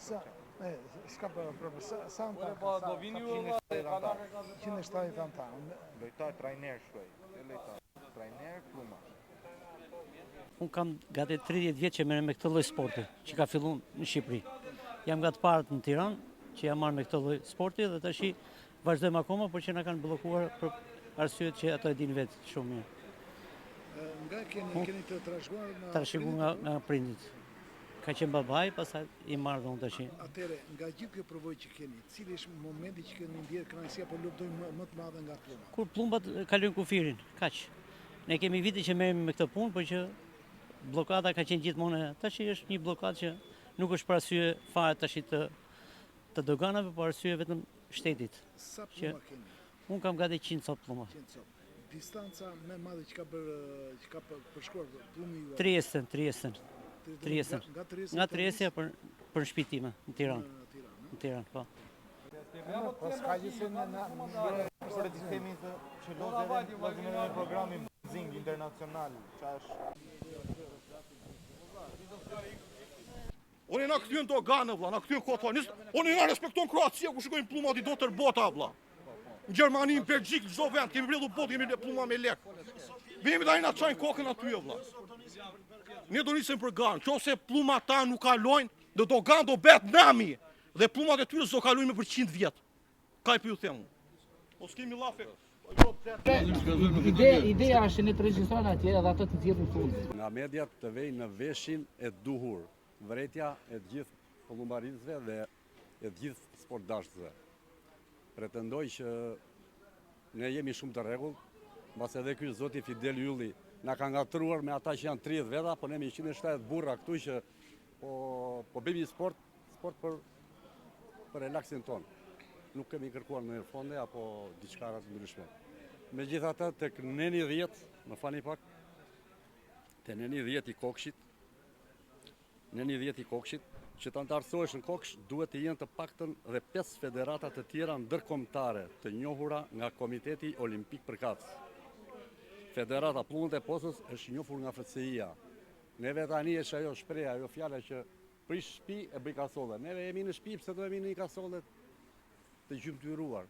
Sa, e, s'ka për problem. Sa, sa anëtar ka? Sa, 170 anëtar. 170 anëtar. Lojtar trajner shkruaj. Jo lojtar. Trajner pluma. Unë kam gati 30 vjet që merrem me këtë lloj sporti, që ka fillu në Shqipëri. Jam nga të parët në Tiranë që jam marrë me këtë lloj sporti dhe tashi vazhdojmë akoma, por që na kanë bllokuar për arsyet që ato e dinë vetë shumë mirë. Nga keni, keni të trashëguar nga Trashëguar nga, nga prindit. Ka qenë babai, pastaj i marrë dhe unë tashi. Atëre, nga gjithë kjo përvojë që keni, cili është momenti që keni ndjerë kënaqësi apo lumturinë më, më të madhe nga pluma? Kur plumbat kalojnë kufirin, kaq. Ne kemi vite që merremi me këtë punë, por që bllokada ka qenë gjithmonë. Tashi është një bllokadë që nuk është për arsye fare tashi të të doganave, por arsye vetëm shtetit. Sa pluma keni? Unë kam gati 100 copë pluma. 100 copë. Distanca më e madhe që ka bërë që ka përshkruar plumi juaj. Triestën, Triestën. Triestën. Nga Triestja. Nga Triestja për për në shtëpi time, në Tiranë. Në Tiranë. Në Tiranë, po. Po s'ka gjë se në në Për të themi se që lozë edhe lozë në programin Zing internacional, që është Unë na kthyen doganë vlla, na kthyen kot. Unë na respekton Kroacia ku shikojnë pllumat i do tërë bota vlla. Në Gjermani, në Belgjikë, në çdo vend kemi rrjedhur botë, kemi le plumma me lek. Vemi tani na çajnë kokën aty vlla. Ne do nisim për garë, nëse pllumat ta nuk kalojnë, në doganë do bëhet nami dhe pllumat e tyre s'do kalojnë më për 100 vjet. Kaq po ju them. Po s'kemi llafe. Ide, ideja është që ne të regjistrojnë atje edhe ato të nxjerrin fund. Nga mediat të vejnë në veshin e duhur, vërejtja e të gjithë pëllumbaritësve dhe e të gjithë sportdashësve. Pretendoj që ne jemi shumë të rregullt, mbase edhe ky zoti Fidel Ylli na ka ngatërruar me ata që janë 30 veta, po ne jemi 170 burra këtu që po po bëjmë një sport, sport për për relaksin tonë. Nuk kemi kërkuar ndonjëherë fonde apo diçka të ndryshme. Megjithatë tek neni 10, më falni pak, te neni 10 i Kokshit, Neni 10 i Kokshit, që të anëtarësohesh në Koksh, duhet të jenë të paktën dhe 5 federata të tjera ndërkombëtare të njohura nga Komiteti Olimpik përkatës. Federata Pëllumbat e Postës është njohur nga FCI-ja. Neve tani është ajo shprehja, ajo fjala që prish shtëpi e bëj kasolle. Neve jemi në shtëpi, pse do jemi në një kasolle të gjymtyruar.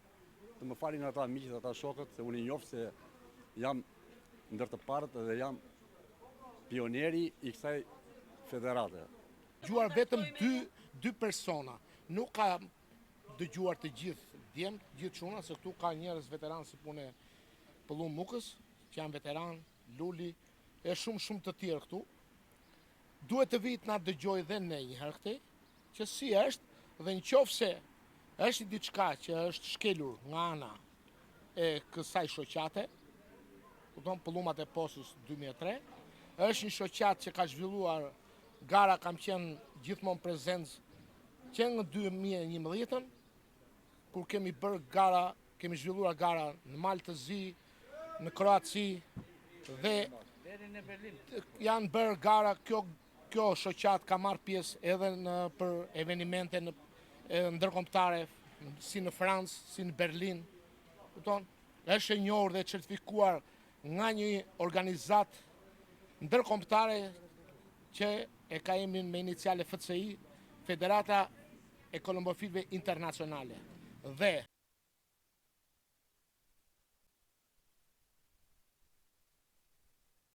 Të më falin ata miqtë, ata shokët, se unë i njoh se jam ndër të parët dhe jam pioneri i kësaj federate. Dëgjuar vetëm dy, dy persona. Nuk ka dëgjuar të gjithë djemt, gjithë çuna, se këtu ka njerëz veteranë si puna e Pëllumb Mukës, që janë veteranë, Luli, e shumë shumë të tjerë këtu. Duhet të vijë të na dëgjojë dhe ne një herë këtej, që si është dhe në qoftë se është diçka që është shkelur nga ana e kësaj shoqate, kupton Pëllumbat e Postës 2003, është një shoqatë që ka zhvilluar gara, kam qenë gjithmonë prezent që në 2011-ën, kur kemi bërë gara, kemi zhvilluar gara në Mal të Zi, në Kroaci dhe janë bërë gara, kjo kjo shoqatë ka marrë pjesë edhe në për evenimente në ndërkombëtare si në Francë, si në Berlin. Kupton? Është e njohur dhe certifikuar nga një organizatë ndërkombëtare që e ka emrin me iniciale FCI, Federata e Kolombofilëve Internacionale. Dhe.